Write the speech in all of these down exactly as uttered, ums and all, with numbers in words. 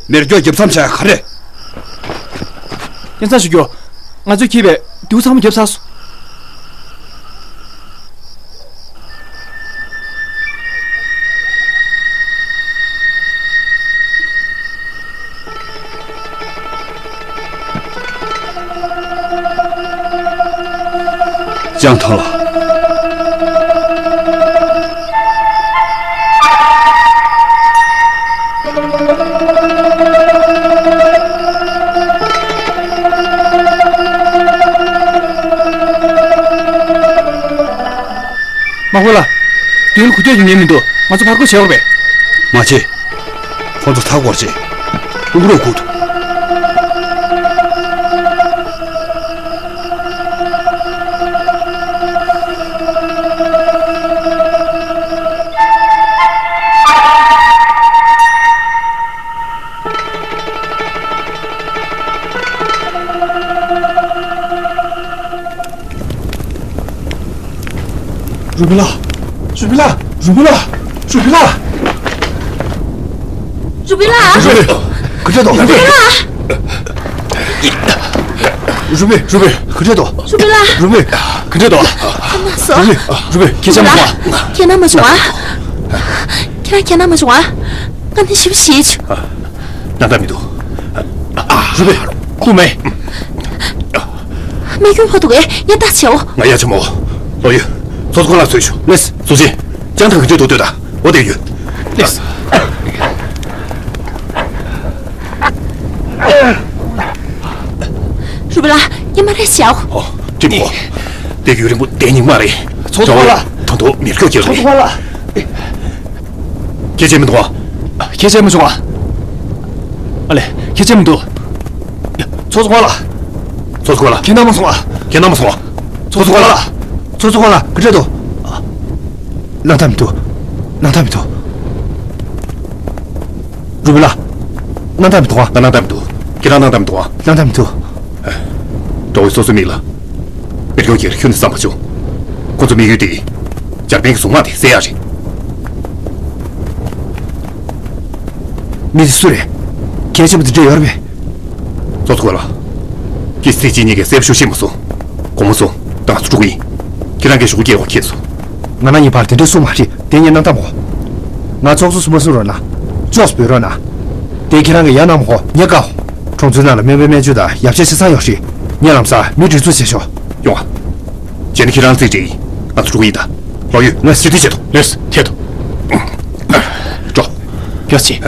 མེ་སྒྱོགས་རྒྱབ་མཚམས་བྱས་ག་རེ། སྙན་སེང་ཞུ་རྒྱུ། ང་ཚོས་འཁྱེར་བའི་མདེའུ་ཚང་མ་རྒྱབ་ཚར་སོང་། ལྕང་ཐང་ལ། མ་ཧོ་ལ། མདུན་ལ་འགུལ་སྐྱོད་ཀྱི་ཉེན་མི་འདུག་ང་ཚོ་ཕར་རྒོལ་བྱེད་དགོས་པས། མ་བྱེད། ཁོ་ཚོ་མཐའ་སྐོར་བྱེད། དབུགས་རོགས་ཁུག་ཐུབ། རུ་པི་ལགས། རུ་པི་ལགས། རུ་པི་ལགས། རུ་པི་ལགས། རུ་པི་ལགས། རུ་པི། ག་འདྲ་འདུག་རུ་པི། རུ་པི། རུ་པི། ག་འདྲ་འདུག་རུ་པི་ལགས། རུ་པི། ག་འདྲ་འདུག་རུ་པི། རུ་པི། ཁྱེད་ཅག་མ་སོང་ཨ། ཁྱེད་རང་མ་སོང་ཨ། ཁྱེད་རང་ཁྱེད་རང་མ་སོང་ཨ། ང་ནི་ཞིབ་ཞིབ་བྱེད། ན་ད་མི་འདུག་རུ་པི། ཀུ་མེ། མེ་སྐྱོན་ཕོག་འདུག་གས། ཡར་ལྟ་བྱའོ། ང་ཡ་ཆ་མོ། ལོ་ཡུ། ཚོགས་གཙོ་ལ་འཚོལ་ཞུ། ལེས། ཟུར་ཆེན། ལྕང་ཐང་གི་འདྲེ་དུ་ལྟོས་དང་། འོ་དེ་ཡོད། ལེས། རུ་པི་ལགས། ཉི་མ་རེ་བྱའོ། ཨོ། ཀྲིམ་ཧོ། དེ་ཡུན་རིང་པོ་བསྡད་སྙིང་མ་རེད། ཚོགས་གཙོ་ལགས། ད་དུང་མེ་སྐྱོན་སྐྱེས་རེད། ཚོགས་གཙོ་ལགས། ཁྱེད་ཅག་མི་འདུག་ཨ། ཁྱེད་ཅག་མི་འདུག་ཨ། ཨ་ལེ། ཁྱེད་ཅག་མི་འདུག་ཚོགས་གཙོ་ལགས། ཚོགས་གཙོ་ལགས། ཁྱེད་རྣམ་མ་སོང་ཨ། ཁྱེད་རྣམ་མ་སོང་ཨ། ཚོགས་གཙོ་ལགས། ཚོགས་གཙོ་ལགས། ག་འདྲ་འདུག་སྣང་དག་མི་འདུག་སྣང་དག་མི་འདུག་རུ་པི་ལགས། སྣང་དག་མི་འདུག་ཨ། ང་སྣང་དག་མི་འདུག་ཁྱེད་རང་སྣང་དག་མི་འདུག་ཨ། སྣང་དག་མི་འདུག་འགྲོ་བའི་སོ་སོའི་མིག་ལ། མེ་སྐྱོན་གྱིས་ཁྱོན་ནས་བསམ་པ་བྱུང་། ཁོ་ཚོ་དམིགས་ཡུལ་དེ། འཇར་པན་གྱི་གཟུངས་སྔགས་དེ་གསད་ཡག་རེད། མི་དེ་སུ་རེད། གལ་ཆེན་པོ་དེ་འདྲ་ཡོད་རེད་པས། ཚོགས་གཙོ་ལགས། ཀི་སི་ཐི་ཇི་གཉིས་ཀས་གསལ་པོ་ཞུ་ཤེས་མ་སོང་། དགོངས་མ་ཚོམ། ད་ང་ཚོ་འགྲོ་གི་ཡིན། ཁྱེད་རང་གིས་ཞུ་སྐད་འོག་ཁྱེར་སོང་། ང་རང་གཉིས་བར་དེ་འདྲའི་གསུང་མ་རེད། དེ་ངས་གནང་སྟངས་མོ། ང་ཚོགས་གཙོ་སུ་མ་གསུང་རོགས་གནང་། ཅོག་སུ་འབོད་རོགས་གནང་། དེ་ཁྱེད་རང་གིས་ཡར་གནང་མོ། ངས་བཀའ། གྲོང་ཚོའི་ནང་ལ་སྨན་པའི་སྨན་བཅོས་དང་ཡག་ཤོས་ཆ་ཚང་ཡོད་རེད། ངས་ལམ་སང་མི་སྒྲིག་འཛུགས་བྱེད་ཤོག་ཡོང་ཨ། བྱས་ན་ཁྱེད་རང་རྩིས་སྤྲད་ཡིན། ང་ཚོ་འགྲོ་གི་ཡིན་ད། ལོ་ཡུ། ང་སི་ཏི་བྱེད་དོ། ལོས་ཐེ་དོ། འགྲོ། མགྱོགས་བྱེད།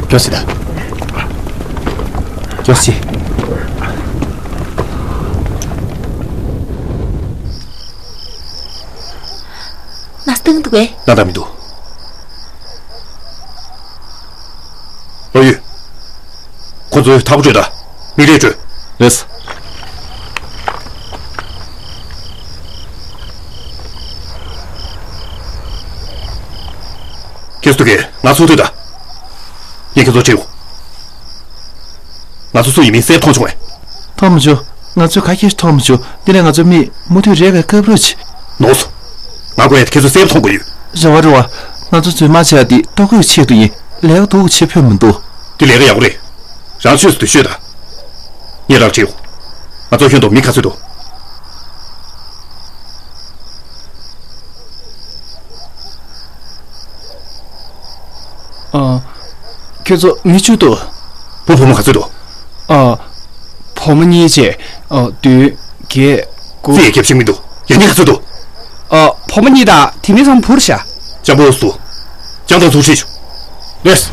མགྱོགས་བྱེད་ད། མགྱོགས་བྱེད། ན་སྟངས་འདུག་གས། ན་ད་མི་འདུག་ལོ་ཡུ། ཁོ་ཚོའི་ཐག་པ་སྤྲོད་དང་། མིག་རས་སྤྲོད། ལེས། ཁྱེད་ཚོ་གིས་ང་ཚོ་ཐུག་དང་། ངས་ཁྱེད་ཚོ་ཁྲིད་འོང་། ང་ཚོ་སུ་ཡིན་མིན་གསལ་པོ་མཐོང་བྱུང་བས། མཐོང་མ་བྱུང་། ང་ཚོས་ག་གེ་མཐོང་མ་བྱུང་། དེ་ལས་ང་ཚོ་མིག་མུ་མཐུད་རེག་པའི་སྐབས་རུ་ཆེ། ནོར་སོང་། ང་དགོས་ཡ་དེ་ཁྱེད་ཚོས་གསལ་པོ་མཐོང་དགོས་ཡོད། རེ་བ་རེ་བ། ང་ཚོ་རྫུན་མ་བྱས་ཏེ་ལྟོ་གོས་ཆེད་དུ་ཡིན། ལས་ཀ་སྡུག་ཆེ་ཕོད་མི་འདུག་དེ་ལས་ཀ་ཡག་པོ་རེད། རང་ཆོས་སུ་དུ་ཤོད་དང་། ངས་རང་ཁྲིད་འོང་། ང་ཚོ་ཁྱོན་དུ་མི་ག་ཚོད་འདུག་ཨ། ཁྱོད་ཚོ་མི་བཅུ་འདུག་བུ་བུ་མོ་ག་ཚོད་འདུག་ཨ། བུ་མོ་གཉིས་བྱས། ཨ། བདུན། བརྒྱད། དགུ། རྩིས་ཡ་ཁྱབ་ཤིག་མི་འདུག་ཡ་གཉིས་ག་ཚོད་འདུག་ཨ། བུ་མོ་གཉིས་དང་དེ་མིན་ཚང་བུར་བཞག་ལྕམ་པོ་སུ། ལྕང་ཐང་ཚུར་ཁྲིད་ཤོག་ལེས།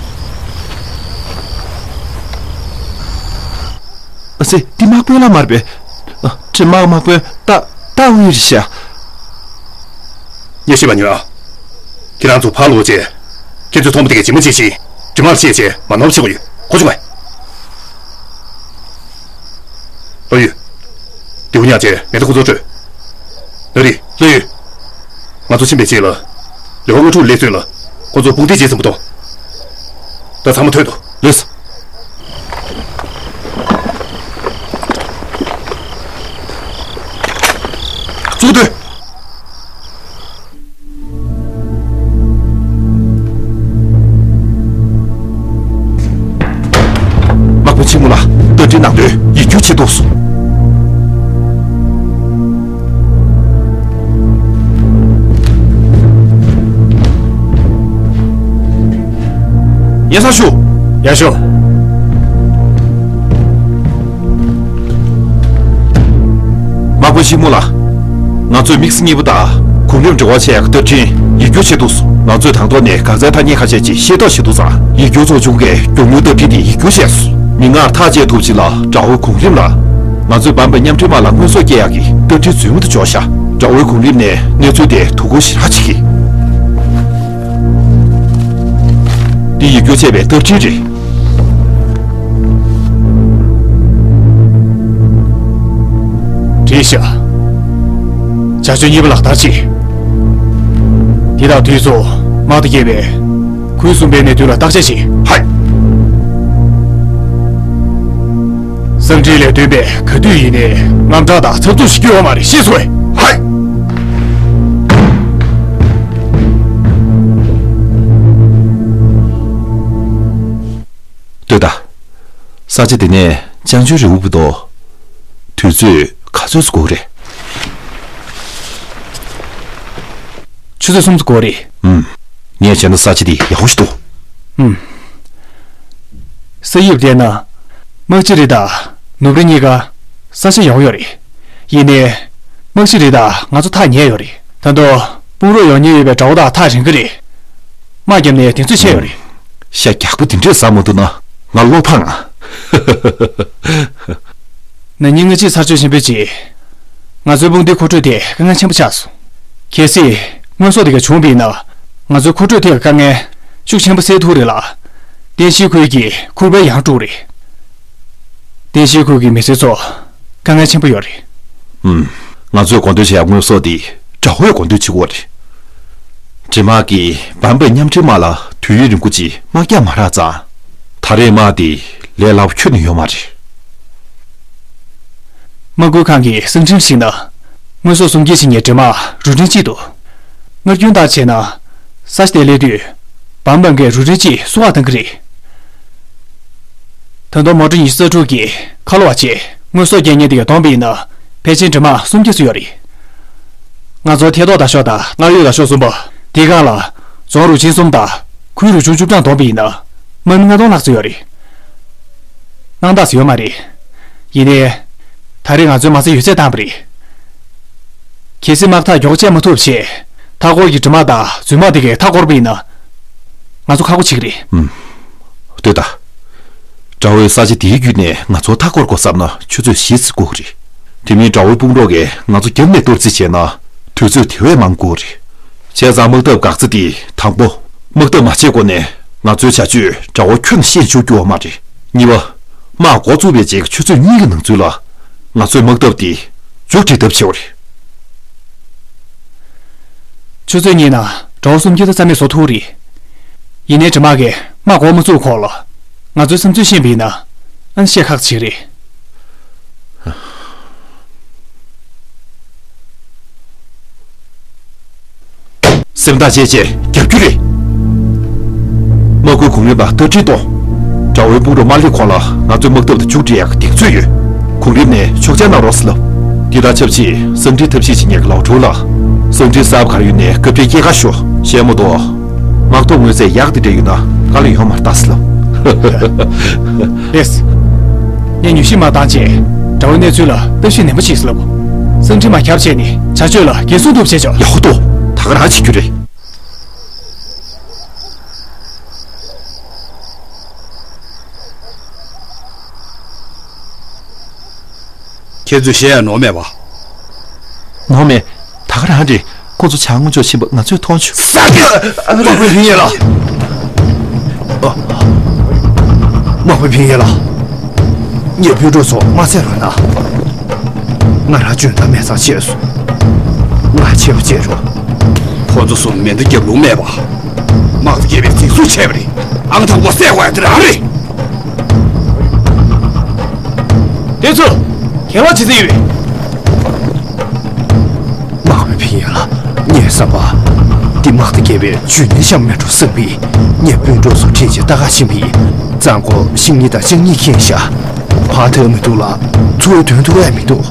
ཨ་ཙི། འདི་དམག་དཔོན་ལ་མར་པས། ཨ། ཁྲི་དམག་དམག་དཔོན་ཏ་ཏ་ཝི་རེད་ཤག་ངས་བཤད་པ་ཉོན་ཨ། ཁྱེད་རང་ཚོ་ཕར་ལོག་བྱས། ཁྱེད་ཚོས་མཐོང་བ་དེ་གའི་ཇི་མ་ཇི་བཞིན། འདྲེ་དམག་ལ་བཤད་བྱས་མ་ནོར་བྱེད་དགོས་ཡོད། གོ་བྱུང་ངས། ལོ་ཡུ། རྡེའུ་ཉག་བྱས་མེ་མདའ་ཁོ་ཚོར་སྤྲོད། ལ་རི། ལོ་ཡུ། ང་ཚོ་ཕྱིན་པའི་རྗེས་ལ། ལེ་ཝ་ལྔ་དྲུག་སླེབས་ཚུན་ལ། ཁོ་ཚོ་དཔུང་སྡེའི་རྗེས་ཟིན་པ་གཏོང་། ད་ཚང་མ་ཐོན་ཐུབ། ལེས། ཚུར་སྡོད། འབྲེལ་ནང་དོན་ཡིག་སྒྱུར་བྱེད་ཐུབ་སོང་། སྙན་སེང་ཞུ། ཡར་ཤོག། དམག་དཔོན་ཤིང་མོ་ལགས། ང་ཚོས་དམིགས་བསལ་གཉིས་པོ་དང་གོང་རིམ་འབྲེལ་བ་བྱས་བརྡ་འཕྲིན་ཡིག་སྒྱུར་བྱེད་ཐུབ་སོང་། ང་ཚོས་དང་ཐོག་ནས་གང་ཚད་ཐག་ཉེ་ཁ་ཤས་ཅིག་ཤེས་རྟོགས་བྱེད་ཐུབ་ཙང་། ཡིག་སྒྱུར་ཚོགས་ཆུང་གིས་མགྱོགས་མྱུར་བརྡ་འཕྲིན་དེ་ཡིག་སྒྱུར་བྱས་སོང་། མིག་སྔར་ཐག་བཅད་ཐུབ་ཅིག་ལ་དགྲ་བོའི་གོང་རིམ་ལ། ང་ཚོས་འབར་མའི་མཉམ་འབྲེལ་དམག་ལ་དངོས་ཟོག་སྐྱེལ་ཡག་གི་བརྡ་འཕྲིན་རྫུན་མ་དེ་འབྱོར་ཤག། དགྲ་བོའི་གོང་རིམ་ནས་གནས་ཚུལ་དེ་དོ་ཁུར་ཞེ་དྲག་བྱེད་ཀྱི། འདི་ཡིག་སྒྱུར་བྱས་པའི་བརྡ་འཕྲིན་རེད། བྲིས་ཤག། བྱ་སྤྱོད་གཉིས་པ་ལག་བསྟར་བྱེད། དེ་དང་དུས་མཚུངས་དམག་སྡེ་བརྒྱད་པའི་ཁུལ་གསུམ་པའི་གནད་དོན་ལ་བརྟག་དཔྱད་བྱེད། ཧའི། གསང་འཕྲིན་ལས་དོན་པས་ག་དུས་ཡིན་ནའི་དངངས་སྐྲག་དང་འཚབ་འཚུབ་ཞིག་སྐྱེ་བ་མ་རེད། ཤེས་སོང་ངས། ཧའི། ལྟོས་དང་། ས་ཆ་དེ་ནས་ལྕང་ཆུའི་རི་བོ་བར་དུ་དུས་ཚོད་ག་ཚོད་ཙམ་འགོར་གི་རེད། ཆུ་ཚོད་གསུམ་ཙམ་འགོར་གི་རེད། ཨུམ། ངས་བྱས་ན་ས་ཆ་འདི་ཡག་པོ་ཞིག་འདུག། ཨུམ། ས་དབྱིབས་བལྟས་ན། དམག་སྤྱི་རེད་དང་ནུབ་རི་གཉིས་ཀ་ས་ཆ་ཡག་པོ་ཡོད་རེད། ཡིན་ནའི། དམག་སྤྱི་རེད་དང་ང་ཚོ་ཐག་ཉེ་ཡོད་རེད། ད་དུང་དཔུང་རོགས་ཡོང་མཁན་ཡོད་པའི་དགྲ་བོ་དང་ཐག་རིང་གི་རེད། དམག་བརྒྱབ་ནས་གདེང་ཚོད་ཆེ་ཡོད་རེད། ཤ་རྒྱགས་པོ་དེ་འདྲས་ཟ་མ་ཐུབ་ན་ང་བློ་ཕངས་ང་། ན་ནིང་ལྔ་གཅིག་ཚར་གཅོད་ཆེན་པོའི་རྗེས། ང་ཚོའི་དཔུང་སྡེའི་མཁོ་སྤྲོད་དེ་དཀའ་ངལ་ཆེན་པོ་ཆགས་སོང་། གལ་སྲིད་དངོས་ཟོག་དེ་ག་བྱུང་བ་ཡིན་ན། ང་ཚོའི་མཁོ་སྤྲོད་ཐད་ཀྱི་དཀའ་ངལ་ཤུགས་ཆེན་པོ་སེལ་ཐུབ་རེད་ལ། རྟེན་གཞིའི་ཁུལ་གྱི་ཁུར་པོའི་ཡང་དཀྲུག་རེད། རྟེན་གཞིའི་ཁུལ་གྱི་མི་སེར་ཚོ་དཀའ་ངལ་ཆེན་པོ་ཡོད་རེད། ཨུམ། ང་ཚོས་མགོ་འདོན་བྱེད་ཡག་དངོས་ཟོག་དེ་དགྲ་བོས་མགོ་འདོན་བྱེད་ཀྱི་ཡོད་རེད། འདྲེ་དམག་གིས་འབར་མའི་མཉམ་འབྲེལ་དམག་ལ་དུས་ཡུན་རིང་པོ་ཅིག་དམག་རྒྱག་མ་རག་ཙང་། ད་རེས་དམག་དེ་ལས་སླ་པོ་ཁྱོན་ནས་ཡོད་མ་རེད། དམག་ཁུལ་ཁང་གི་གསང་འཕྲིན་གཞིགས་ན། དངོས་ཟོག་གསུམ་བརྒྱད་ཕྱིན་ནས་འདྲེ་དམག་རུ་འདྲེན་གཅིག་འདུག། སྔར་རྒྱུན་ལྟར་བྱས་ན། ས་ཆ་དེར་སླེབས་དུས། འབར་མ་གིས་རུ་འདྲེན་གཅིག་གསོ་བར་བཏང་གི་རེད། ད་དུང་མོ་ཊ་ཉི་ཤུ་རྩ་དྲུག་གིས་ཁ་ལོ་བ་བྱས་དངོས་ཟོག་སྐྱེལ་མཁན་དེ་གས་བསྡོམས་པ་ཡིན་ན་ཕལ་ཆེར་འདྲེ་དམག་སུམ་བརྒྱ་ཙམ་ཡོད་རེད། ང་ཚོ་ཐད་གཏོགས་དང་ཤོག་དང་སྔར་ཡོད་དང་ཤོག་གསུམ་པོ་དེའི་སྒང་ལ་རྫོང་རུ་ཆེན་གསུམ་དང་ཁུལ་རུ་ཆུང་བཅུ་གྲངས་བསྡོམས་པ་ཡིན་ན་དམག་མི་ལྔ་སྟོང་ལྷག་ཙམ་ཡོད་རེད། སྣང་དག་ཙམ་ཡོད་མ་རེད། ཡིན་ནའི། ད་རེས་ང་ཚོའི་མ་རྩ་ཡོད་ཚད་བཏང་བ་རེད། གལ་སྲིད་དམག་འཐབ་མགྱོགས་བྱས་མ་ཐུབ་ཞེས་མཐའ་འཁོར་གྱི་འདྲེ་དམག་དང་རྫུན་དམག་དེ་གས་མཐའ་བསྐོར་བ་ཡིན་ན། ང་ཚོ་ཁག་པོ་བྱེད་ཀྱི་རེད། ཨུམ། ལྟོས་དང་། དགྲ་བོས་ས་ཆ་དེའི་བརྒྱུད་ནས་ང་ཚོ་མཐའ་བསྐོར་དགོས་བསམ་ན་ཆུ་ཚོད་བཞི་ཙམ་འགོར་གྱི་རེད། དེ་མིན་དགྲ་བོའི་དཔུང་རོགས་ཀྱིས་ང་ཚོ་རྒྱབ་ནས་གཏོར་རྩིས་བྱས་ན་དུས་ཚོད་དེ་བས་མང་འགོར་གྱི་རེད། བྱས་ཙང་དམག་འཐབ་འགག་རྩ་དེ་དང་པོ། དམག་འཐབ་མ་བྱས་གོང་ནས་ང་ཚོའི་བྱ་སྤྱོད་དགྲ་བོར་ཁྱོན་ནས་ཤེས་འཇུག་རྒྱུ་བ་མ་རེད། གཉིས་པ། དམག་འགོ་བཙུགས་པའི་རྗེས་ཀྱི་ཆུ་ཚོད་གཉིས་ཀྱི་ནང་ཚུད་ལ། ང་ཚོས་དམག་འཐབ་དེ་མཇུག་སྒྲིལ་ཐབས་བྱེད་དགོས་རེད། ཆུ་ཚོད་གཉིས་ནང་དགྲ་བོ་སུམ་བརྒྱ་དེ་རྩ་མེད་བཟོ་ཐུབ་རེད། ཡིན་ནའི་འདྲེ་དམག་གིས་དམག་འགོ་མ་བཙུགས་གོང་ལ། ང་ཚོའི་བསམ་ཚུལ་ཤེས་པ་ཡིན་ན། ཨ་ནི་བཤད་ཁག་ཅིག་རེད། སེམས་ཐག་བཅད་བྱས་རྒྱབ་རྒྱུ་རེད། དམག་ཁུལ་གོང་རིམ་ལ་བརྡ་འཕྲིན་གཏོང་། དགྲ་བོའི་དཔུང་རོགས་མ་སླེབས་གོང་ལ་ང་ཚོའི་དམག་འཐབ་དེ་མཇུག་སྒྲིལ་ཡག་གདེང་ཚོད་ཡོད། གོང་རིམ་ནས་ཆོག་མཆན་གནང་རོགས་ཟེར་ལབ། འདི་དང་ཆབས་ཅིག་གསང་འཕྲིན་ཐབས་ཤེས་བྱེད་མཁན་གྱི་ལའོ་ཁྲོ་ལགས། གསང་འཕྲིན་གསར་པ་ག་རེ་ཡོད་ནའི་སྐབས་འཕྲལ་སྐྱེལ་ག་ཤོག། གཞན་མ་གཏོགས། དམག་ཐོག་དངོས་རྫས་ཡག་དེ་འདྲ་ཡོད་ན་བཀའ་ལན་ཡོང་མ་རེད་ཟེར་ལབ། རེད། ངས་མྱུལ་ཞིབ་མ་བཏང་བྱས་དགྲ་བོའི་གནས་ཚུལ་ལ་ལྟ་ཞིབ་ནན་པོ་བྱས་ཟེར་ལབ། གསང་འཕྲིན་མ་ཁྱབ་བྱས་ནས་བྱ་སྤྱོད་ལ་འགན་སྲུང་ཐུབ་བྱས་ཆོག། ཡག་པོ་འདུག། ད་ག་རང་བྱེད་རྒྱུ་རེད། ཁྱེད་ཚོས་གཞས་ཡང་ནོར་མེད་པ། ནོར་མེད། ད་ག་རང་རེད། ཁོ་ཚོ་བྱ་དངོས་འཇོག་ཕྱིན་པ་ང་ཚོས་མཐོང་བྱུང་། ས་གི། དམག་དཔོན་ཕིང་ཡེ་ལགས། དམག་དཔོན་ཕིང་ཡེ་ལགས། ངའི་སྤུན་གྲོགས་ཚོ་མ་བསད་རོགས་གནང་། ང་རང་འཇོན་ཐང་མེད་ཙང་བྱས་སོང་། ང་ཆེ་བ་བྱེད་རོགས། ཁོ་ཚོ་ཚོ་མེ་མདའ་བརྒྱབ་ལུགས་མེད་པ། དམག་སྡེ་བརྒྱད་པས་འཛིན་བཟུང་བྱས་པ་རེད། ཨང་དང་པོ་བསད་དགོས་ཡ་དེ་རང་རེད། དེ་ཚོ་ག་རེ་བྱེད་རྩིས་ཡོད། དམག་དཔོན་ཕིང་ཡེ་ལགས། ངས་བསམ་པ། འདི་དམག་སྡེ་བརྒྱད་པས་འཇུ་ཉེན་བཤམས་མེད་འགྲོ་བསམ་པས། ངས་སྤུན་གྲོགས་ཚོ་ཁྲིད་བྱས་ལྟ་ག་ཕྱིན་པ་ཡིན། གཙང་པོ་ཤིང་ཉིལ་དང་ལྕང་ཉིལ་ཁེངས་ཤག། ཕར་ཐེག་མི་འདུག་ལ། ཚུར་ཐོན་ཐུབ་ཡ་མི་འདུག་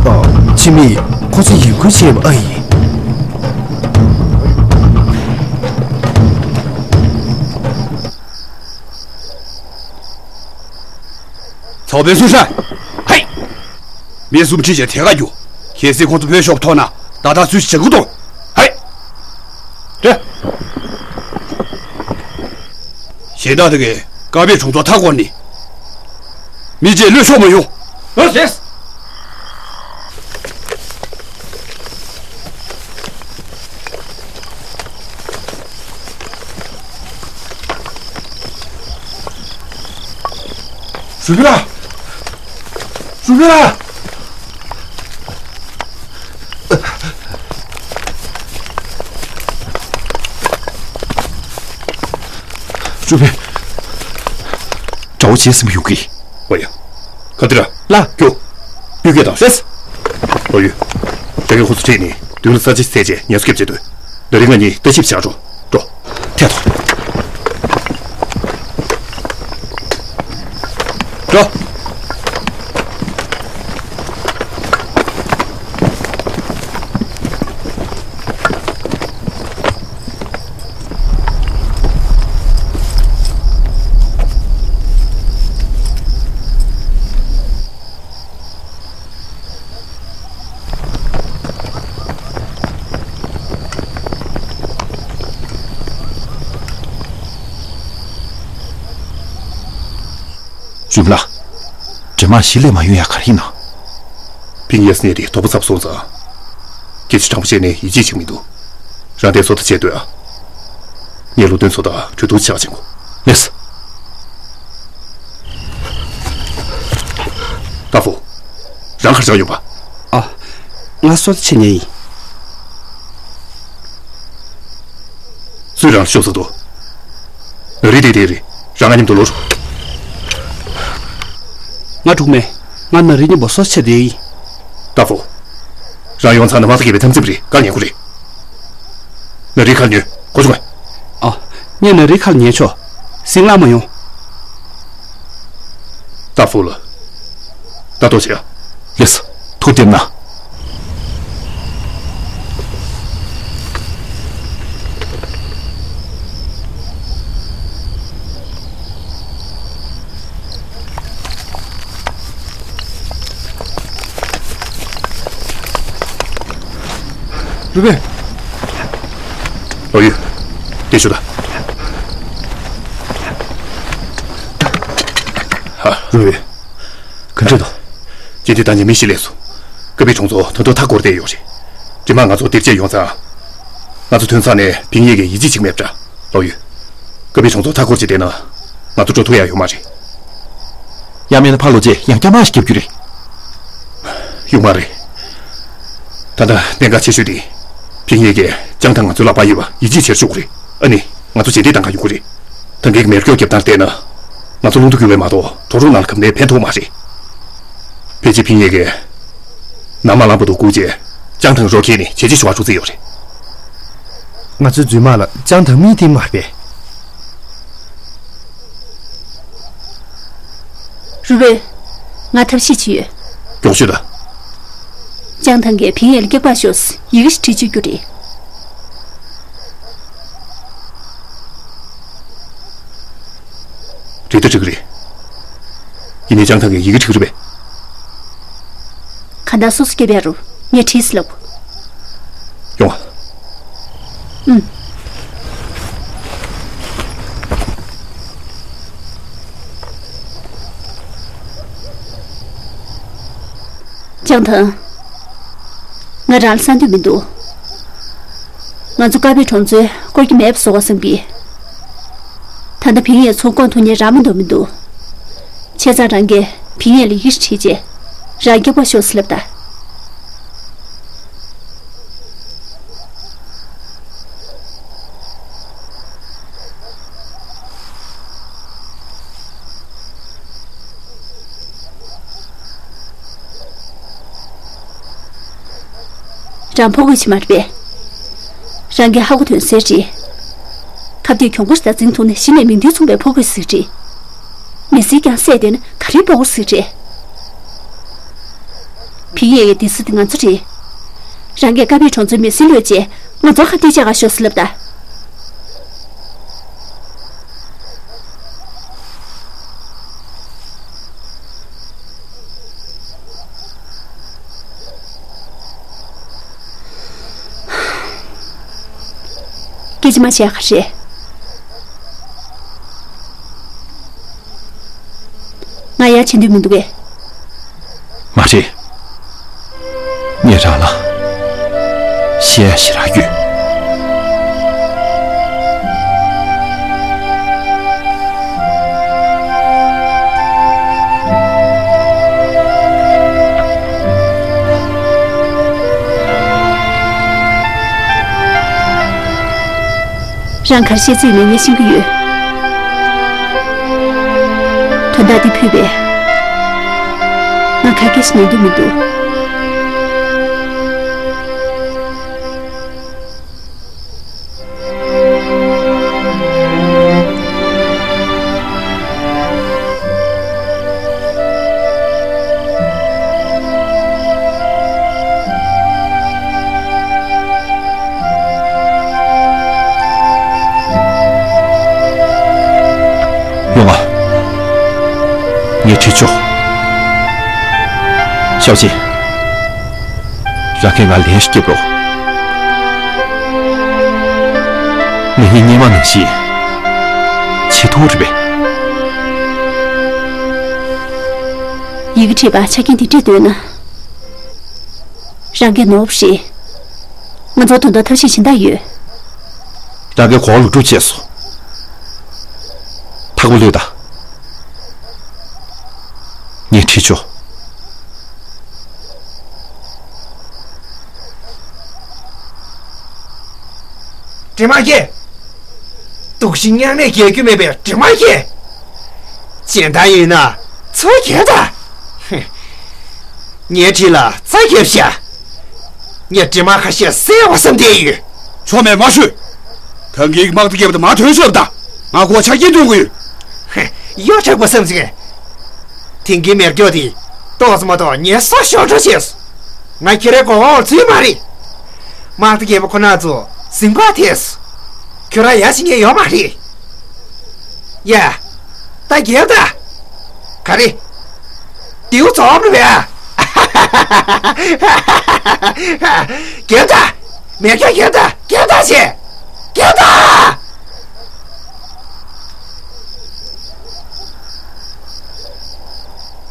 ཨ། ཕྱི་མིས་ཁོ་ཚོ་ཡིད་འགུལ་བྱས་པ་ཨ་ཡིན། ཚོགས་དཔོན་སུ་ཧྲ། ཧེ། མི་གསུམ་ཁྲིད་བྱས་ཐད་ཀར་རྒྱུགས། གལ་སྲིད་ཁོང་ཚོ་བོད་ཤོར་ཐོག་ན་ད་ལྟ་སུས་ཇ་ཁུ་གཏོང་། ཧེ། རེད། གཞན་དག་དེ་གས་དཀར་པོའི་གྲོང་ཚོ་མཐའ་བསྐོར་ནས། མི་རྗེས་བློས་ཤོག་མ་ཡོང་། ལགས་སོ། རུ་པི་ལགས། རུ་པི་ལགས། རུ་པི། དགྲ་བོ་བྱས་ཟིན་པ་ཡོང་གི། ཨོ་ཡ། ཁ་ཏི་ར། ལགས། རྒྱུགས། གཡུལ་འགྱེད་དང་། ལགས། ལོ་ཡུ། རྒྱ་སྐད་ཁོ་ཚོ་ཁྲིད་ནས་མདུན་ལ་ས་ཆ་བཙལ་རྗེས་ངལ་གསོ་རྒྱབ་བྱེད་དོ། ན་རི་ང་གཉིས་ལྟ་ཞིབ་བྱ་འགྲོ། འགྲོ། ཐད་ཐོ། འགྲོ། ཡུམ་ལགས། འདྲེ་དམག་གཞི་ལས་མ་ཡོང་ཡ་ག་རེ་ཡིན་ན། ཕིང་ཡེ་སི་ནས་དེ་དོགས་པ་ཚབ་སོང་ཙང་། སྐད་ཆ་དྲང་པོ་བཤད་ནས་ཡིད་ཆེས་བྱེད་མི་འདུག་རང་དེ་སོ་ཐ་བྱེད་འདོད་ཨ། ངས་ལུང་སྟོན་ཚོ་དང་གྲོས་བསྡུར་བྱ་བ་བྱེད་དགོས། ལགས་སོ། ཏཱ་ཧྥུ། རང་གར་བཞག་ཡོད་པ། ཨ། ང་སོ་ཐ་བྱེད་ཉན་ཡིན། སུས་རང་ལ་ཤོབ་ཟ་འདུག་ན་རི་དེ་དེ་རེད། རང་ང་མཉམ་དུ་ལོག་རོགས། ང་འགྲོ་གི་མེད། ང་ན་རི་མཉམ་པོ་སོ་ཆ་དེ་ཡིན། ཏཱ་ཧྥུ། རང་ཡོང་ཚང་ན་མ་ཐག་གི་བའི་འཐབ་འཛིང་རེད། བཀག་ཉན་དགོས་རེད། ན་རིའི་ཁ་ལ་ཉོན། གོ་བྱུང་ངས། ཨ། ངས་ན་རིའི་ཁ་ལ་ཉན་ཆོག་ཟིང་ལངས་མ་ཡོང་། ཏཱ་ཧྥུ་ལ། ལྟ་རྟོག་བྱེད་ཨ། ལགས་སོ། ཐུགས་བདེ་གནང་། རུ་བེ། ལོ་ཡུ། དེ་ཤོད་ད། ཧ། རུ་བེ། ག་འདྲ་འདུག་རྗེས་འདེད་བཏང་ཉེན་མི་ཞིག་སླེབས་སོང་། ཀ་པི་གྲོང་ཚོ་ད་དུང་མཐའ་བསྐོར་བསྡད་ཡོད་རེད། འདྲེ་དམག་ང་ཚོ་སྡེབ་གཅིག་ཡོང་ཙང་། ང་ཚོ་ཐོན་ས་ནས་ཕིང་ཡེ་གི་ཡིད་ཆེས་ཅིག་མེད་པ་འདྲ། ལོ་ཡུ། ཀ་པི་གྲོང་ཚོ་མཐའ་བསྐོར་བྱས་བསྡད་ན། ང་ཚོ་འགྲོ་ཐུབ་ཡ་ཡོད་མ་རེད། ཡང་མིན་ན་ཕར་ལོག་རྗེས་ཡང་བསྐྱར་དམག་ཞིག་རྒྱབ་རྒྱུ་རེད། ཡོང་མ་རེད། ད་ལྟ་གནད་འགག་ཆེ་ཤོས་དེ། ཕིང་ཡེ་གིས་ཅང་ཐང་ང་ཚོའི་ལག་པར་ཡོད་པ་ཡིད་ཆེས་བྱེད་ཆོག་གི་རེད། ཨ་ནི། ང་ཚོ་རྗེས་འདེད་གཏང་ག་ཡོང་གི་རེད། ད་གིན་མེར་སྐྱོར་རྒྱབ་སྟངས་བལྟས་ན། ང་ཚོ་རླུང་རྟ་རྒྱུག་པ་མ་གཏོགས་གྲོག་རོང་ནང་ལ་ག་འདྲ་ཕན་ཐོགས་མ་རེད། ཕལ་ཆེར་ཕིང་ཡེ་གིས། ནམ་མ་ལངས་བར་དུ་སྒུག་རྗེས། ཅང་ཐང་རོ་ཁྱེར་ནས་བྱས་རྗེས་ཞུ་བར་འགྲོ་རྩིས་ཡོད་རེད། ང་ཚོའི་རྫུན་མ་ལ་ཅང་ཐང་མིའི་རྟིང་མ་རེད་པས། རུ་བེ། ང་ཐབས་ཤེས་བྱས་ཡོད། མགྱོགས་ཤོད་ད། ཅང་ཐང་གིས་ཕིང་ཡེ་ལ་སྐྱག་པ་ཤོག་ཡི་གེ་ཞིག་བྲིས་བཅུག་རྒྱུ་རེད། རེད་ད་འགྲིག་གི་རེད། ཡིན་ནའི་ཅང་ཐང་གིས་ཡི་གེ་བྲིས་གི་རེད་པས། གང་ལྟར་སོ་སོ་སྐྱོབ་ཡ་རུ་ངས་བྲིས་ཟེར་ལབ། ཡོང་ཨ། ཨུམ། ཅང་ཐང་། ང་རང་ལ་བསམ་འདོད་མི་འདུག་ང་ཚོ་ཀ་པི་གྲོང་ཚོའི་སྐོར་གྱི་མེད་པ་བཟོ་བ་བསམ་གི། ད་ལྟ་ཕིང་ཡེ་ཚོ་བསྐོང་ཐུབ་མཁན་རག་མ་འདུག་མི་འདུག་བྱས་ཙང་རང་གིས་ཕིང་ཡེ་ལ་ཡི་གེ་བྲིས་རྗེས་རང་སྐྱག་པ་ཤོག་ཟེར་ལབ་ད། རང་ཕོ་རྒོད་ཅིག་མ་རེད་པས། རང་གི་ཧ་གོ་དོན་གསལ་རེད། ཁ་གཏད་གྱོང་པོ་ཞིག་དང་འཛིང་ཐུག་ནས་གཞི་ནས་མིང་དོན་མཚུངས་པའི་ཕོ་རྒོད་ཞིག་རེད། མི་སེར་ཀྱང་བསད་དེ་ན་ག་རེ་དཔའ་བོ་ཟིག་རེད། ཕིང་ཡེ་ཡི་དེ་སུ་དེ་ང་ཚོ་རེད། རང་གིས་ཀ་པི་གྲོང་ཚོའི་མི་སེར་གློད་རྗེས་ང་ཚོ་ཁ་གཏད་བཅག་ག་ཤོག་ཟེར་ལབ་ད། སྐད་ཆ་མ་བཤད་ག་རེད། ང་ཡར་ཕྱིན་འདོད་མི་འདུག་གས། མ་རེད། ངས་རང་ལ་བཤད་ཡ་ཞེ་དྲག་ཡོད། རང་ག་རེ་བཤད་རྩིས་ཡོད་མེད་ངས་ཤེས་ཀྱི་ཡོད། དོན་དག་འདི་ཕུད་པས། ང་ག་གེ་ཞིག་ཉན་འདོད་མི་འདུག། ཡོང་ང་། ངས་ཁྲིད་ཆོག། ཞའོ་ཅིན། རང་གིས་ང་ལན་ཞིག་རྒྱབ་རོགས། ངེད་གཉིས་སྔོན་མ་ནང་བཞིན་བྱེད་ཐུབ་རེད་པས། ཡི་གེ་བྲིས་པ་ཆ་རྐྱེན་དེ་འདྲས་འདོན་ན། རང་གིས་ནོར་བ་རེད། ང་ཚོ་དོན་དག་ཐབས་ཤེས་གཞན་དག་ཡོད། རང་གིས་གོ་བ་ལོག་སྒྲུབ་བྱས་སོང་། ཐག་པ་གློད་དང་། ངས་ཁྲིད་ཆོག། དྲི་མ་སྐྱེ། དུག་ཤིང་མྱང་ནས་རྒྱལ་རྒྱུ་མེད་པའི་དྲི་མ་སྐྱེ། གཞན་དག་ཡིན་ན་ཚུར་རྒྱལ་དང་། ངའི་ཁྲིད་ལ་རྩ་རྒྱབ་ཤག། ངས་དྲི་མ་ཁ་ཤས་བསད་པ་བསམ་བསྡད་ཡོད། ཆོ་མེད་མ་ཤོད། གང་གིས་དམག་སྡེ་བརྒྱད་པ་དང་མ་ཐོན་ཤོག་དང་། ང་ཁོ་ཆ་རྐྱེན་སྟོན་གི་ཡོད། གཡོ་དྲག་པོ་བསམ་ཟིན། དེང་གི་མེར་སྐྱོ་དེ་ཏོག་ཙམ་མ་གཏོགས་ངའི་སྲོག་ཤོར་འགྲོ་བྱས། ང་ཁྱེད་རའི་མགོ་འོག་ཚུད་མ་རེད། དམག་སྡེ་བརྒྱད་པ་ཁོ་ན་ཚོ་ཟིང་པ་ཐེབས། ཁྱོད་རང་ཡར་ཕྱིན་མཁན་ཡོད་མ་རེད། ཡ། ད་རྒྱལ་ད། ག་རེ། རྡེའུ་འཛོམས་རེད་པས། རྒྱལ་ད། མེ་སྐྱོན་རྒྱལ་ད། རྒྱལ་ད་བྱས། རྒྱལ་ད།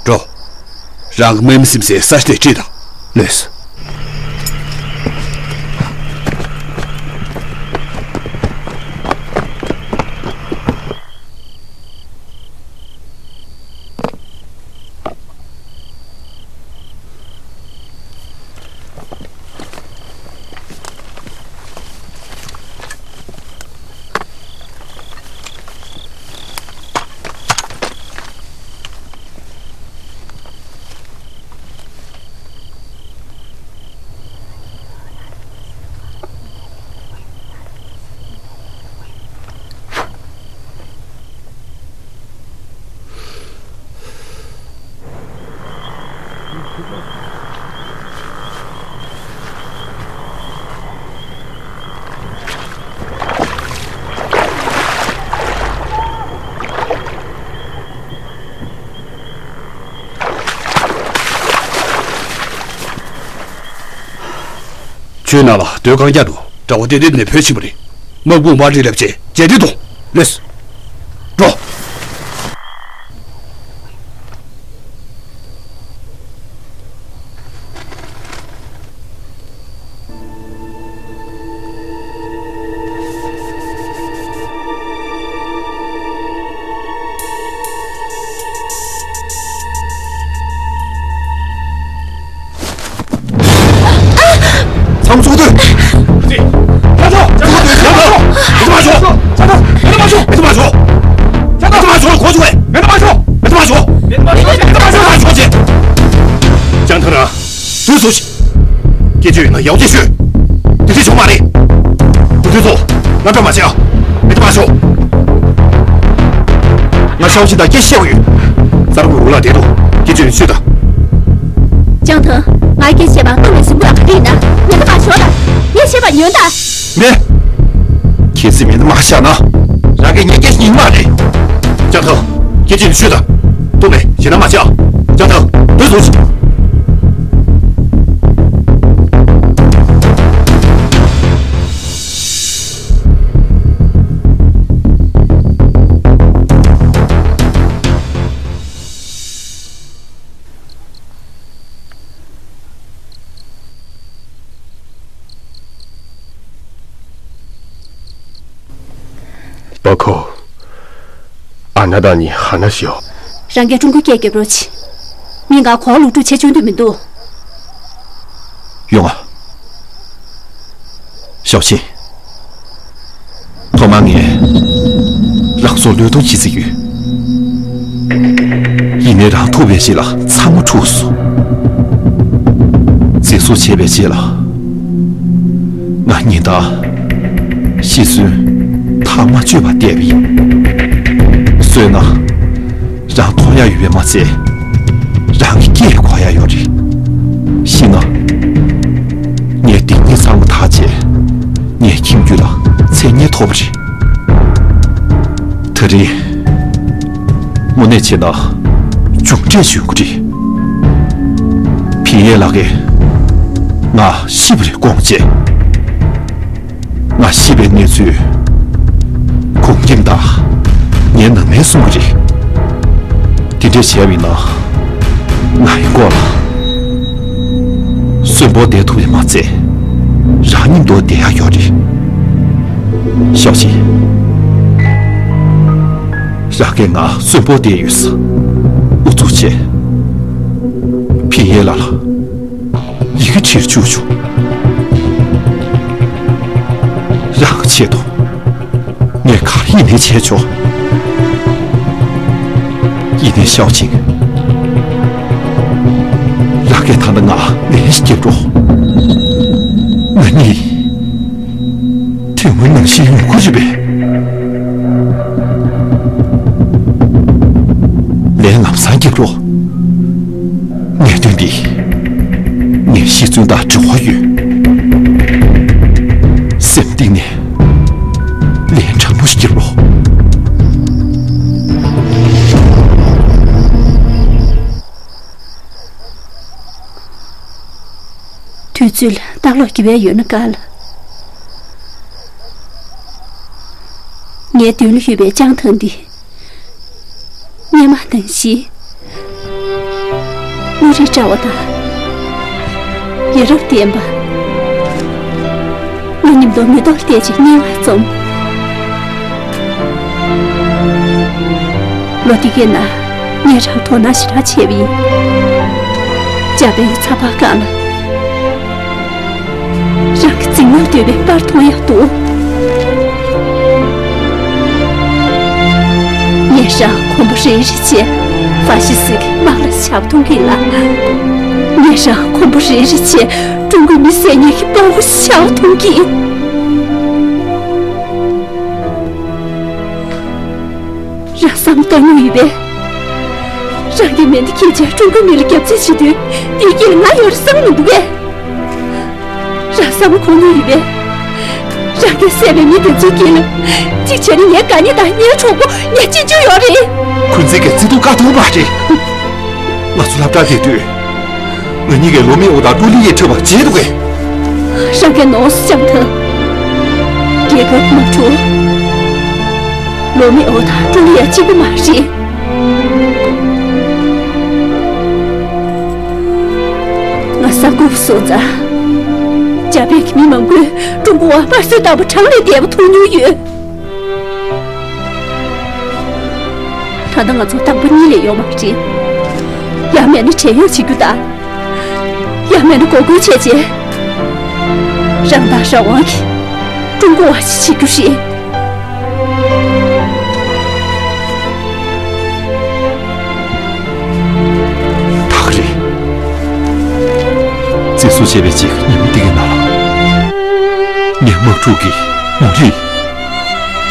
འགྲོ། རང་གི་དམག་མི་སིམ་སའི་ས་ཆ་དེ་ཁྲིད་དང་། ལོས། ཁྱོད་ནང་ལ་སྡོད་གང་རྒྱག་འདུག། དགྲ་བོ་ཏན་ཏན་ནས་བོད་ཕྱིན་པ་རེད། དམག་དཔུང་དམག་སྒྲིལ་ལབ་བྱས་རྗེས་འདེད་གཏོང་། ལོས། འགྲོ། ཚང་མ་ཚོགས་སྡོད། ཚོགས་སྡོད། ཚོགས་སྡོད། མེད་དུ་མ་ཤོག་མེད་དུ་མ་ཤོག་མེད་དུ་མ་ཤོག་མེད་དུ་མ་ཤོག་གོ་བྱུང་བས། མེད་དུ་མ་ཤོག་མེད་དུ་མ་ཤོག་མེད་དུ་མ་ཤོག་ཅང་ཐང་རང་། དུས་སུ་ཞིག་སྐད་ཆ་ཡོད་ན་ཡག་པོ་ཅིག་ཤོད། དེ་འདྲ་བྱུང་མ་རེད། དེ་དུས་ཚོ་རྣམ་གྲངས་མ་བྱེད་ཨ། མེད་དུ་མ་ཤོག་ང་ཞའོ་ཆིན་དང་སྐད་བཤད་པ་ཡོད། གསར་འགོད་འུ་ལག་དེ་དུ་སྐད་ཆ་ཡོད་ཤོད་དང་། ཅང་ཐང་། ང་སྐད་བཤད་པ་སྟོང་ནས་ཟིན་པོ་ལ་ག་རེ་ཡིན་ད། ཉན་ད་མ་ཞོག་ད། ངས་བཤད་པ་ཉོན་ད། མེད། ཁྱེད་ཚོས་མེད་ན་མ་བཤད་ན། རང་གིས་ངའི་སྐད་ཆ་ཉན་མ་རེད། ཅང་ཐང་། སྐད་ཆ་ཡོད་ཤོད་དང་། སྟོང་ནས་ཞེ་ན་མ་བཤད། ཅང་ཐང་། བུ་ཚོ། པ་ཁོ། ཨ་ན་དང་ནི་ཧ་ན་ཞོ། རང་གིས་ཀྲུང་གོའི་སྐད་རྒྱབ་རོགས་གྱིས། མི་འགའ་གོ་ལུག་ཕྲུག་བྱེད་བཅུག་འདོད་མི་འདུག་ཡོང་ང་། ཞའོ་ཆིན། ཐོག་མར་ངས་རང་ཚོར་བློས་གཏོང་བྱེད་རྩིས་ཡོད། ཡིན་ནའི་རང་ཐུག་པའི་རྗེས་ལ་ཚང་མ་འཁྲུགས་སོང་། འཛིན་བཟུང་བྱས་པའི་རྗེས་ལ། ང་ཉིན་ལྟར་ཤི་གསོན་ཐག་མ་ཆོད་པར་བསྡད་པ་ཡིན། གསོན་ན། རང་མཐོང་ཡ་ཡོད་པས་མ་ཚད། རང་གི་སྐད་གོ་ཡ་ཡོད་རེད། ཤི་ན། ངའི་སྡིག་ཉེས་ཚང་མ་དག་བྱས། ངའི་ཁྱིམ་རྒྱུད་ལ་མཚན་སྙན་ཐོབ་པ་རེད། ད་རེས། དངོས་གནས་བྱས་ན། མཇུག་འབྲས་འབྱུང་གི་རེད། ཕིན་ཡེ་ལགས་ཀྱིས་ང་ཤི་བ་རེད་དགོངས་བྱས། ང་ཤི་བའི་གནས་ཚུལ་ཁོང་ཁྱིམ་དང་ངའི་ནང་མིས་གསུངས་པ་རེད། དེ་འདྲས་བྱས་པ་ཡིན་ན། ང་ཡི་མགོ་ལ་གསོན་པོ་བསྡད་ཐུབ་པས་མ་ཚད། རང་ཉིད་འདུག་བསྡད་ཡག་ཡོད་རེད། ཞའོ་ཆིན། རང་གིས་ང་གསོན་པོ་བསྡད་ཡོད་ས་ཨུ་ཚུགས་བྱས། ཕིན་ཡེ་ལགས་ལ། ཡི་གེ་བྲིས་བཅུག་ཆོག་རང་གི་ཆེད་དུ་ངས་ག་རེ་ཡིན་ནའི་བྱས་ཆོག་ཡིན་ནའི་ཞའོ་ཆིན། རང་གིས་ད་ལྟ་ང་ལན་ཞིག་རྒྱབ་རོགས། ང་གཉིས་དེ་སྔོན་ནང་བཞིན་ཡོང་གི་རེད་པས། ལན་ལམ་སང་རྒྱབ་རོགས། གནད་དོན་འདི་ངས་ཤེས་ཚུལ་དང་འབྲེལ་བ་ཡོད། སེམས་གཏིང་ནས་ལན་དྲང་པོ་ཞིག་རྒྱབ་རོགས། དུས་ཚོད་ལ་ལྟ་ཀློག་བགྱི་བའི་ཡོད་ན་དགའ་ལ། ངའི་མདུན་ལ་ཡོད་པའི་ལྕང་ཐང་འདི། སྙེ་མ་དང་བཞི། བློ་རིག་བཀྲ་བ་དང་། ཡ་རབས་ལྡན་པ། ང་མཉམ་དུ་མེ་ཏོག་ལྟས་ཅིག་སྙན་ལ་འཛོམས། ལོ་འདི་གའི་ནང་ངས་རང་དོ་སྣང་ཞེ་དྲག་བྱས་པ་ཡིན། འཇར་པན་གྱི་ཚགས་པར་སྒང་ལ། རང་གི་འཛིང་མོར་འདོད་པའི་པར་མཐོང་ཡག་འདུག་ངས་རང་གོམ་པ་རེ་རེ་བྱས་ཧྥ་ཤི་སི་གི་དམག་ལ་ཆག་མཐོང་གི་ལ། ངས་རང་གོམ་པ་རེ་རེ་བྱས་ཀྲུང་གོའི་མི་བསད་ཉེས་ཀྱི་དཔའ་བོ་ཆག་མཐོང་གི། རང་བསམ་བློ་བཏང་མྱོང་ཡོད་པས། རང་གི་མེ་མདའ་འཁྱེར་བྱས་ཀྲུང་གོའི་མི་ལ་རྒྱབ་རྩིས་བྱེད་དུས་དེའི་དཀྱིལ་ལ་ང་ཡོད་རེད་བསམ་མི་འདུག་གས། རང་བསམ་བློ་འཁོར་མྱོང་ཡོད་པས། རང་གིས་བསད་པའི་མི་དེ་ཚོའི་དཀྱིལ་ལ་གཅིག་བྱས་ན་ངའི་དགའ་ཉེ་དང་ངའི་གྲོགས་པོ་ངའི་གཅེན་གཅུང་ཡོད་རེད། འཁོན་འཛིན་གྱི་བརྩེ་དུང་དཀའ་ཐུབ་མ་རེད། ང་ཚོ་སློབ་གྲྭར་བསྡད་དུས། ང་གཉིས་ཀས་ལོ་མི་ཨོ་དང་ཀྲུའུ་ལི་ཡའི་འཁྲིས་པ་བརྗེད་འདུག་གས། རང་གིས་ནོར་སོང་ཙང་། རྒྱལ་ཁབ་དམག་འཁྲུག་ལོ་མི་ཨོ་དང་ཀྲུའུ་ལི་ཡ་གཅིག་པུ་མ་རེད། ང་ས་འགུལ་སོང་ཙང་། འཇར་པན་གྱི་མི་མང་པོས་ཀྲུང་གོ་བ་དམར་གསོད་བཏང་བ་གྲངས་ལས་འདས་པ་མཐོང་མྱོང་ཡོད། ད་ལྟ་ང་ཚོ་དང་པོ་གཉིས་ལས་ཡོད་མ་རེད། ཡང་མིན་ན་བྲན་གཡོག་བྱེད་རྒྱུ་དང་། ཡང་མིན་ན་འགོག་རྒོལ་བྱས་རྗེས། རང་ཐག་རང་དབང་གིས་ཀྲུང་གོ་བ་ཞིག་བྱེད་རྒྱུ་རེད། ད་ག་རེད། འཛིན་བཟུང་བྱས་པའི་རྗེས་ཀྱི་ཉིན་མོ་འདི་གའི་ནང་ལ། ངས་དམག་འཁྲུག་གི་མུ་རིགས་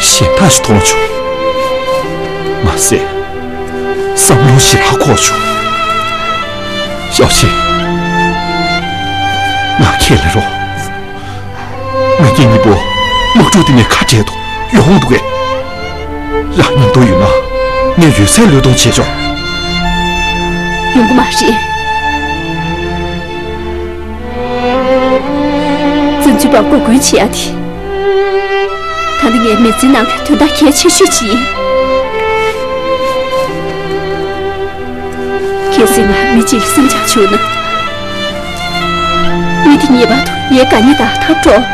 གཞན་དག་ཞིག་མཐོང་བྱུང་། མ་ཟད། བསམ་བློ་ཞེ་དྲག་འཁོར་བྱུང་། ཞའོ་ཆི། ང་ཁས་ལེན་རོགས། ང་རྒྱལ་གཉིས་པོ་དམག་འཁྲུག་འདི་ནས་ཁ་བྲལ་དུ་ཡོང་འདུག་གས། རང་མཉམ་དུ་ཡོད་ན་ངས་ཡོད་ཚད་བློས་གཏོང་བྱེད་ཆོག། ཡོང་གི་མ་རེད། བཙན་འཛུལ་པར་སྒོ་རྒོལ་བྱེད་ཡ་དེ། ད་ནི་ངའི་མི་ཚེའི་ནང་གི་དོན་དག་གལ་ཆེ་ཤོས་ཅིག་ཡིན། གལ་སྲིད་ང་མི་གཅིག་ལ་སེམས་ཆགས་བྱུང་ན། མི་དེ་ངེས་པར་དུ་ངའི་དགའ་ཉེ་དང་འཐབ་གྲོགས།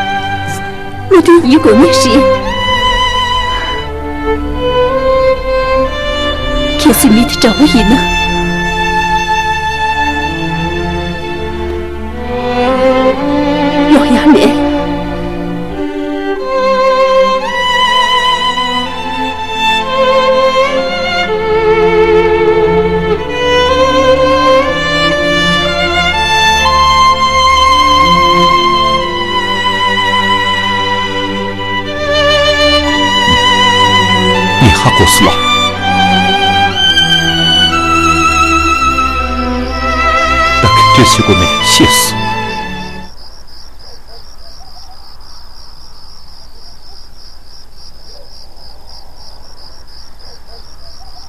བློ་མཐུན་ཡིན་དགོས་ངེས་རེད། གལ་སྲིད་མི་དེ་དགྲ་བོ་ཡིན་ན། ཡོང་ཡ་མེད། ངས་ཧ་གོ་སོང་ལགས། ད་ག་འདྲ་བྱེད་དགོས་མེད་ཤེས་སོང་།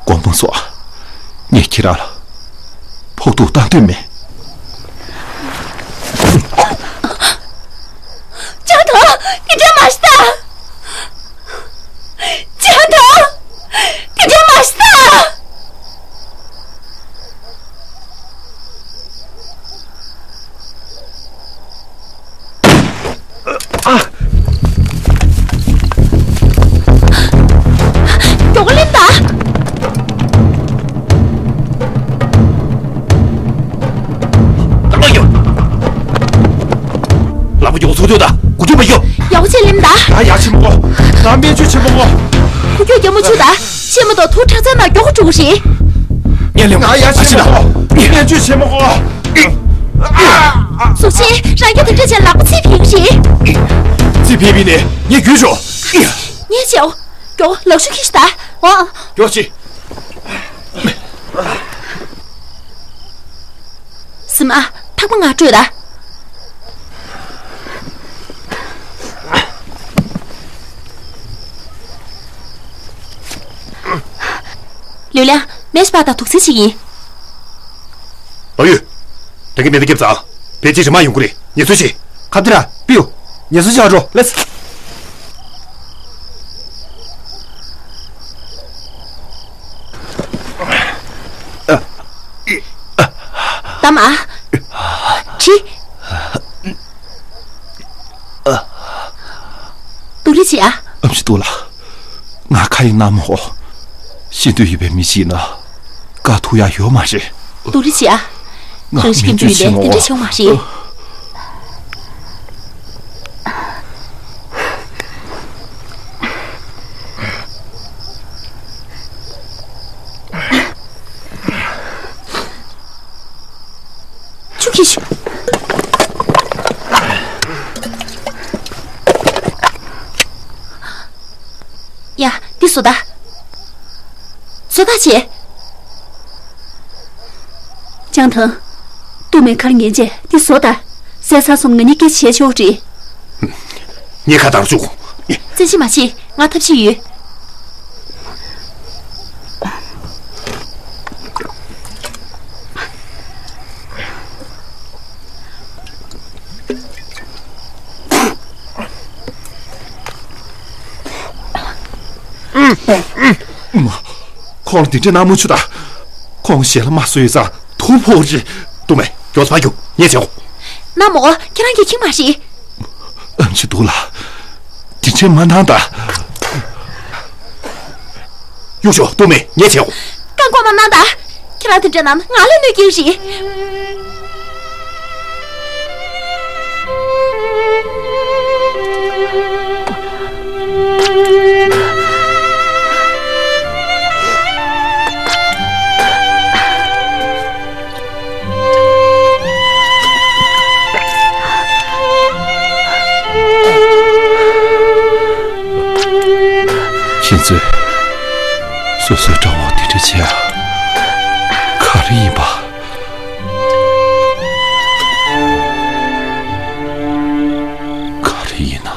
སྒོ་མོ་སོགས། ངས་ཁྱེད་རང་ལ་ཕོག་ཐུག་བཏང་འདོད་མེད། ལྕང་ཐང་། དེ་འདྲ་མ་བྱེད་ད། ལྕང་ཐང་། དེ་འདྲ་མ་བྱེད་ད། ཨ། མགྱོགས་ལེན་ད། ལག་པ་མགྱོགས་ཚུགས་འདོད་ད། འགུལ་སྐྱོད་མ་ཡོང་། ཡག་པོ་བྱས་ལེན་ད། ད་ཡག་ཆེན་མོ་གོ། ད་སྨན་བཅོས་ཆེན་མོ་གོ། འགུལ་སྐྱོད་རྒྱག་མ་བཅུག་ད། ཆེན་མོ་དང་ཐུག་ཁྲག་རྩ་ནང་མགྱོགས་པོ་འགྲོ་གི་རེད། ངས་ལེན། ད་ཡག་ཆེན་མོ་གོ། སྨན་བཅོས་ཆེན་མོ་གོ། གཟུགས་ཅན། རང་རྒྱུད་དེ་འདྲ་བྱས་ལག་པ་ཚིག་ཕིག་རེད། ཚིག་ཕིག་ཕིག་ནས་ངས་རྒྱུད་ཆོག། ངས་བྱའོ། མགྱོགས། ལག་ཤུ་ཁྱེར་ཤོག་ད། འོ། མགྱོགས་ཅིག། སི་མ། ཐག་པ་ང་སྤྲོད་ད། ལིའུ་ལིང་། སྨན་ཞིག་པ་དང་དུག་སེལ་ཞིག་ཡིན། ལོ་ཡུས། དེ་གི་མེ་མདའ་རྒྱབ་ཙང་། ཕལ་ཆེར་རི་མ་ཡོང་གི་རེད། ངལ་གསོ་བྱེད། ཁ་བདེ་ར་པིའུ། ངལ་གསོ་བྱེད་ཨ་འགྲོ་ལེས། ད་མ། ཁྲི། དུག་རིགས་ཅིག་ཨ། ཨམ་ཆི་འདུག་ལགས། ང་ཁ་ཡིན་ན་མོ། ཤི་འདོད་ཡོད་པའི་མི་ཞིག་ན། དཀའ་ཐུག་ཡ་ཡོད་མ་རེད། དུག་རིགས་ཅིག་ཨ། ང་རང་ཤི་མི་གི་འདོད་ཡོད་པས་དེ་འདྲ་བྱུང་མ་རེད། ཆུ་ཁྱི་ཤུ། ཡ། འདི་བཟོ་ད། བཟོ་ད་བྱེད། ལྕང་ཐང་། ཏུ་མའི་ཁར་ཉན་རྗེས་འདི་བཟོ་ད། བཟས་ཚར་སོང་ང་གཉིས་སྐད་ཆ་བྱས་ཆོག་རེད། ངས་ཁ་བརྡར་བཅུག། བཙན་ཤེད་མ་བྱེད། ང་ཐབས་ཤེས་ཡོད། ཁོང་ལ་དེ་འདྲ་གནང་མ་བཅུག་ད། ཁོང་ཞལ་ལ་རྨ་སོས་ཡོད་ཙང་དུག་ཕོག་རེད། ཏུ་མེ། མགྱོགས་ཕར་རྒྱུགས། ངས་བྱེད་གོ། ན་མོ། ཁྱེད་རང་གིས་ཁྱིམ་མ་རེད། ཨམ་ཆི་འདུག་ལགས། དེ་འདྲ་མ་གནང་ད། གཡུག་ཞོག་ཏུ་མེ། ངས་བྱེད་གོ། བཀག་འགོག་མ་གནང་ད། ཁྱེད་རང་དེ་འདྲ་གནང་ན་ང་ལ་གནོད་སྐྱེལ་རེད། ཁྱེད་ཚོས་སོ་སོའི་དགྲ་བོ་དེ་འདྲ་བྱེད་ཨ། ག་རེ་ཡིན་པ། ག་རེ་ཡིན་ན།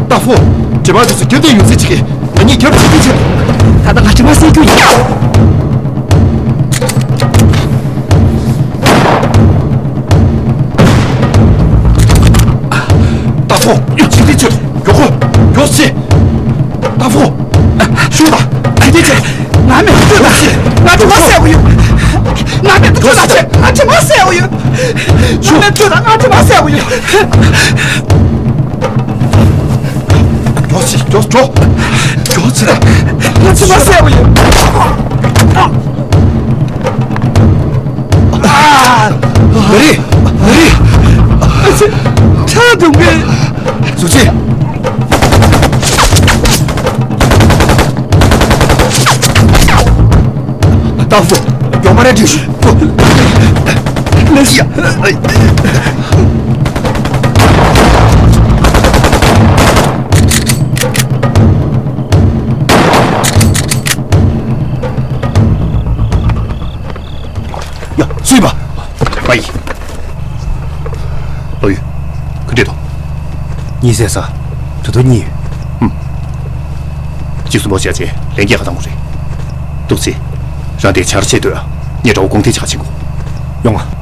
ཏ་ཧྥོ། དྲི་མ་དེ་ཚོ་རྒྱབ་ནས་ཡོང་ཚད་ཅིག་གིས་ང་གཉིས་རྒྱབ་བྱེད་དུས་ཆེད། ད་ལྟ་ང་དྲི་མ་སེལ་རྒྱུ་ཡིན། ཏ་ཧྥོ། ཡོང་བྱེད་དུས་ཆེད། མགྱོགས་ཁོ། མགྱོགས་ཆེ། ཏ་ཧྥོ། ཤོག་དང་། དེ་དེ་ཆེད། ང་མེད་དུ་ད། ང་དྲི་མ་སེལ་བ་ཡོད། ང་མེད་དུ་ད་ཆེད། ང་དྲི་མ་སེལ་བ་ཡོད། ང་མེད་དུ་ད། ང་དྲི་མ་སེལ་བ་ཡོད། མགྱོགས་ཆེ། མགྱོགས་མགྱོགས། མགྱོགས་ཆེ། ང་དྲི་མ་སེལ་བ་ཡོད། ཨ། མེ་རི། མེ་རི། ཨ་ཙི། ཆག་འགྲོ་གི། ཟུག་ཅིག། ཏ་ཧྥོ། མགྱོགས་མ་རེད་དྲིས། ལེ་ཤི། ཡ། སུ་ཡིན་པ། པ་ཡི། ལོ་ཡུ། ག་འདྲས་འདུག་གཉིད་སད་ས། ད་དུང་གཉིད་ཡོད། ཧུམ། གཅིག་གསུམ་པོ་བྱས་རྗེས་ལན་རྒྱག་ག་བཏང་དགོས་རེད། ཏུག་ཙི། རང་དེ་ཆར་ཆེ་འདོད། ངས་དགྲ་བོ་དགོངས་ཐེངས་ཆ་ཕྱིན་གོ། ཡོང་ང་།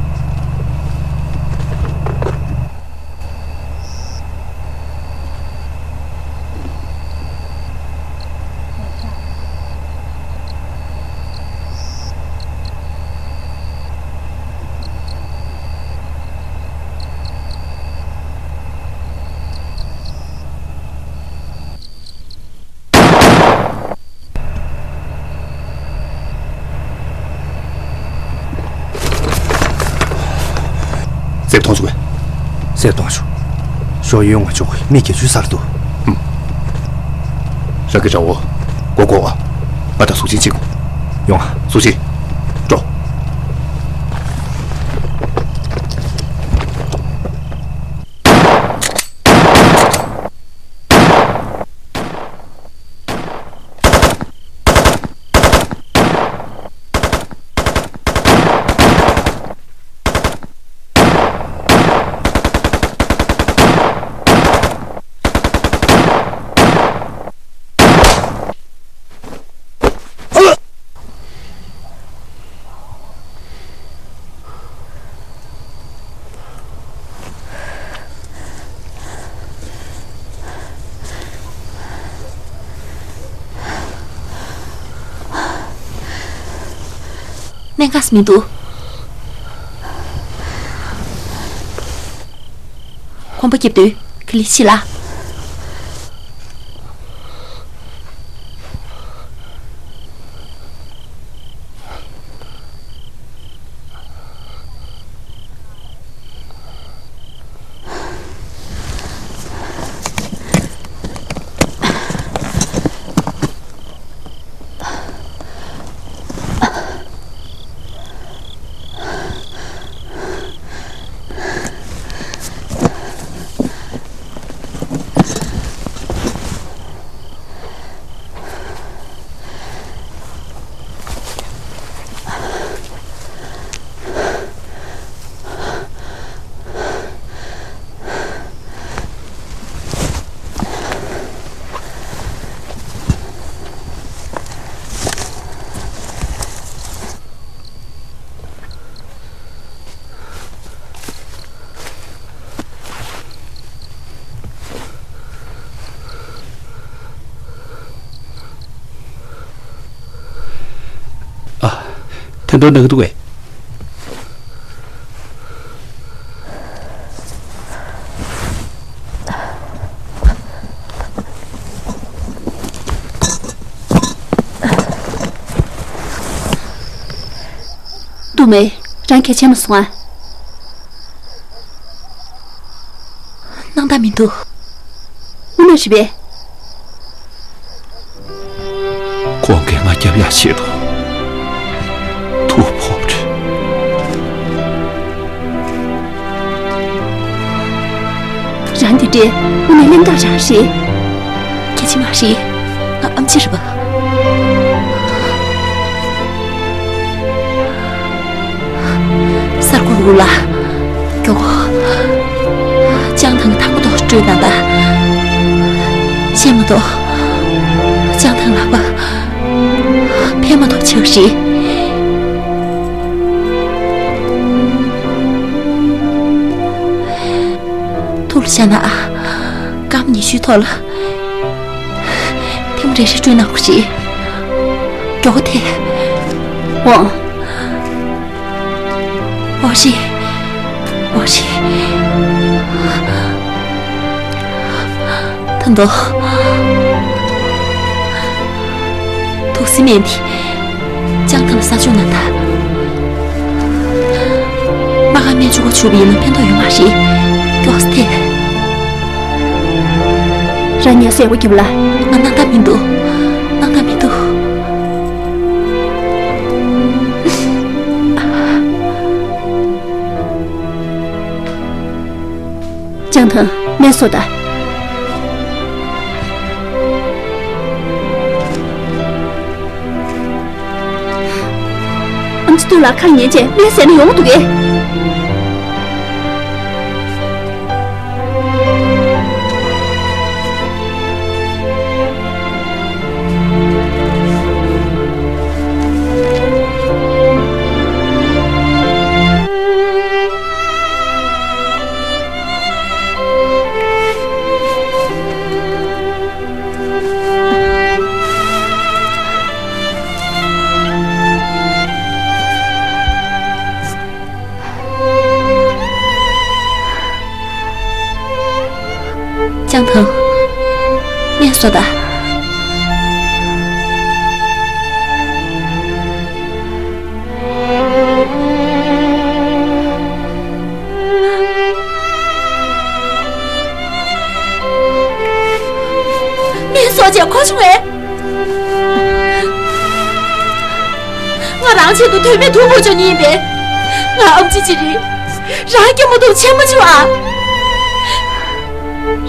གསེར་མཐོང་བྱུང་བས། གསེར་མཐོང་བྱུང་། ཞོགས་ཡོང་བ་ཆོག་གི། མི་སྐྱེ་ཆུ་སར་འདུག་ཧུམ། རང་གི་དགྲ་བོ། མགོ་སྐོར་བ། ང་དང་གཟུགས་ཅན་གཅིག་གོ། ཡོང་ང་། གཟུགས་ཅན། འགྲོ། གནད་འགག་མི་འདུག་ཁོམ་པ་རྒྱབ་དུས་ག་ལེ་ཤི་ལ། འགྲོ་འདྲ་གི་འདུག་གས། སྡུག་མེད། རང་གལ་ཆེན་མ་སོང་ཨ། སྣང་དག་མི་འདུག་དངོས་གནས་རེད་པས། ཁོང་གིས་ང་རྒྱབ་ཡག་ཆེད་དུ་ཐུག་ཕོག་པ་རེད། རང་འདི་འདྲས་དངོས་གནས་གླེན་རྟགས་རང་རེད། གལ་ཆེ་མ་རེད། ང་ཨམ་ཆི་རེད་པ། གསར་འགོད་འུ་ལགས། མགྱོགས་པོ། ལྕང་ཐང་གི་ཐང་པ་ཐོག་སྤྲོད་གནང་དང་། ཤེས་མ་གཏོགས། ལྕང་ཐང་ལག་པ་ཕན་མ་ཐོགས་ཆགས་ཤིག་ཐུགས་ལ་བཞག་ན་ཨ། སྐར་མ་ཉི་ཤུའི་ཐོག་ལ། ཐེངས་མ་རེ་རེ་སྤྲོད་གནང་དགོས་ཤིག་མགྱོགས་པོ་ཐེ། འོང་། འོ་ཤི། འོ་ཤི། ད་དོ། ཐུགས་སེམས་ཡན་ཏེ། ལྕང་ཐང་ས་ཕྱོགས་ན་ད། མ་ག་སྨན་བཅུ་གོ་བཅུག་པ་ཡིན་ན་ཕན་ཐོགས་ཡོད་མ་རེད། མགྱོགས་སེ་ཐེ། རང་ཉལ་སའི་སྒོ་རྒྱབ་ལ། ང་སྣང་དག་མི་འདུག་སྣང་དག་མི་འདུག་ལྕང་ཐང་། སྨན་གསོ་དང་། ཨམ་ཆི་ཐུགས་ལ་ཁ་ཉན་བྱས་སྨན་ཟས་ན་ཡོང་འདུག་གས། ལྕང་ཐང་། སྨན་གསོ་དང་། སྨན་གསོ་བྱས་ཁོ་བྱུང་བས། ང་རང་ཆེད་དུ་དོན་མེད་ཐུགས་ཕོག་ཆོག་ཉིན་པས། ང་ཨམ་ཆི་ཅི་རེད། རང་སྐྱོ་མ་ཐུབ་ཆེན་མ་ཆུ་ཨ།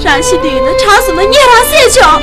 རང་ཤི་འདོད་ཡོད་ན་དྲག་སོང་ན་ངས་རང་བསད་ཆོག་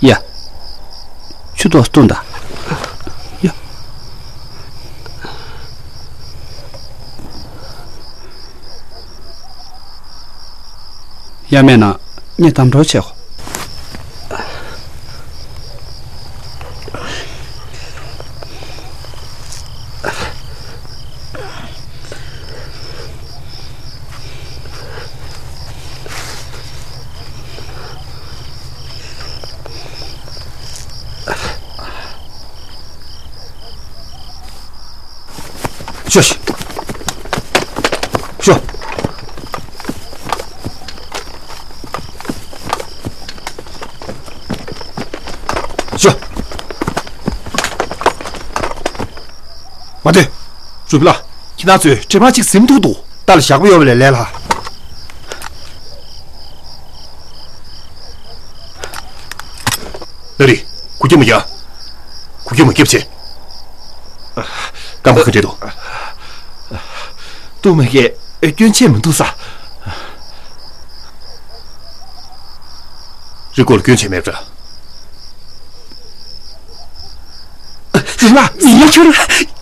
ཡ། ཆུ་ཏོག་བཏུང་དང་། ཡ། ཡ་མེད་ན་ངས་དམ་གྲོགས་བྱེད་གོ། ཤོག་ཤོག་མ་སྡོད། རུ་བི་ལགས། ཁྱེད་རང་ཚོས་འདྲེ་དམག་ཅིག་ཟིན་ཐུབ་འདུག་རྟ་ལ་ཞགས་པ་གཡོག་པ་ལས་ལས་སླ། ལ་རི། གུ་རྒྱབ་མ་རྒྱབ། གུ་རྒྱབ་མ་རྒྱབ་བྱས། རྐང་པ་ག་འདྲས་འདུག་སྟོད་སྨད་ཀྱི་སྐྱོན་ཆེ་མི་འདུག་ས། རི་སྐོར་སྐྱོན་ཆེ་མེད་པ་འདྲ། རི་མ་མི་ཡ་ཁྱོད།